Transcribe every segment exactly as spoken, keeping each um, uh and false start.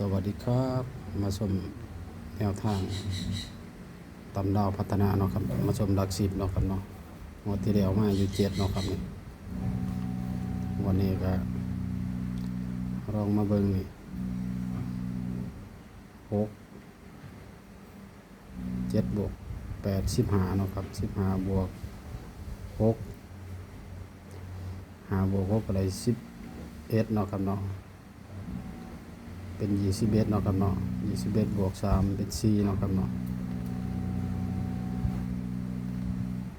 สวัสดีครับ มาชมแนวทางตำดาวพัฒนาเนาะครับ มาชมหลักสิบเนาะครับเนาะ งวดที่แล้วมาอยู่เจ็ดเนาะครับนี่ งวดนี้ก็ลองมาเบิ่งนี่ หก เจ็ดบวกแปด สิบห้าเนาะครับ สิบห้าบวกหก ห้าบวกหกก็ได้สิบเอ็ดเนาะครับเนาะ เป็นยี่สิบเอ็ดเนาะครับเนาะ ยี่สิบเอ็ดบวกสามเป็นสี่เนาะครับเนาะ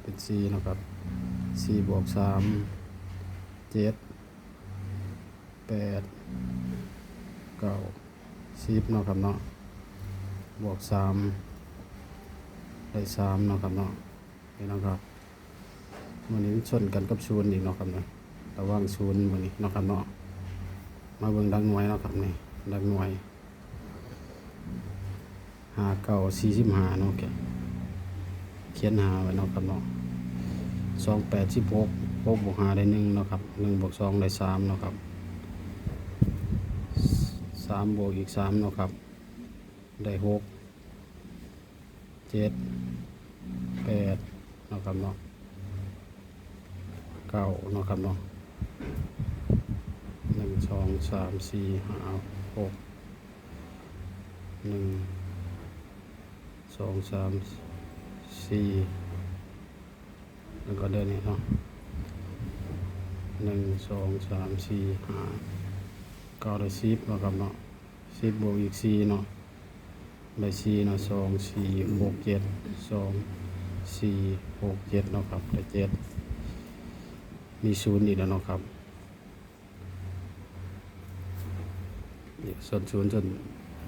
เป็นสี่เนาะครับ สี่บวกสาม เจ็ด แปด เก้า สิบเนาะครับเนาะ บวกสาม ได้สามเนาะครับเนาะ นี่เนาะครับ มื้อนี้มันชนกันกับศูนย์อีกเนาะครับเนาะ ระวังศูนย์มื้อนี้เนาะครับเนาะ มาเบิ่งหลักหน่วยเนาะครับนี่ หลักหน่วย ห้าเก้า สี่สิบห้าเนาะ เขียนห้าไว้เนาะครับเนาะ สองแปด สิบหก หกบวกห้าได้หนึ่งเนาะครับ หนึ่งบวกสองได้สามเนาะครับ สามบวกอีกสามเนาะครับ ได้หก เจ็ด แปดเนาะครับเนาะ เก้าเนาะครับเนาะ หนึ่ง สอง สาม สี่ ห้า หก หนึ่ง สอง สาม สี่ แล้วก็เดินนี่เนาะ หนึ่ง สอง สาม สี่ ห้า เก้า ได้สิบเนาะครับเนาะ สิบบวกอีกสี่เนาะ ได้สี่เนาะ สอง สี่ หก เจ็ด สอง สี่ หก เจ็ดเนาะครับ ได้เจ็ด มีศูนย์อีกแล้วเนาะครับ นี่ส่วนศูนย์ส่วน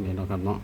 นี่เนาะครับเนาะ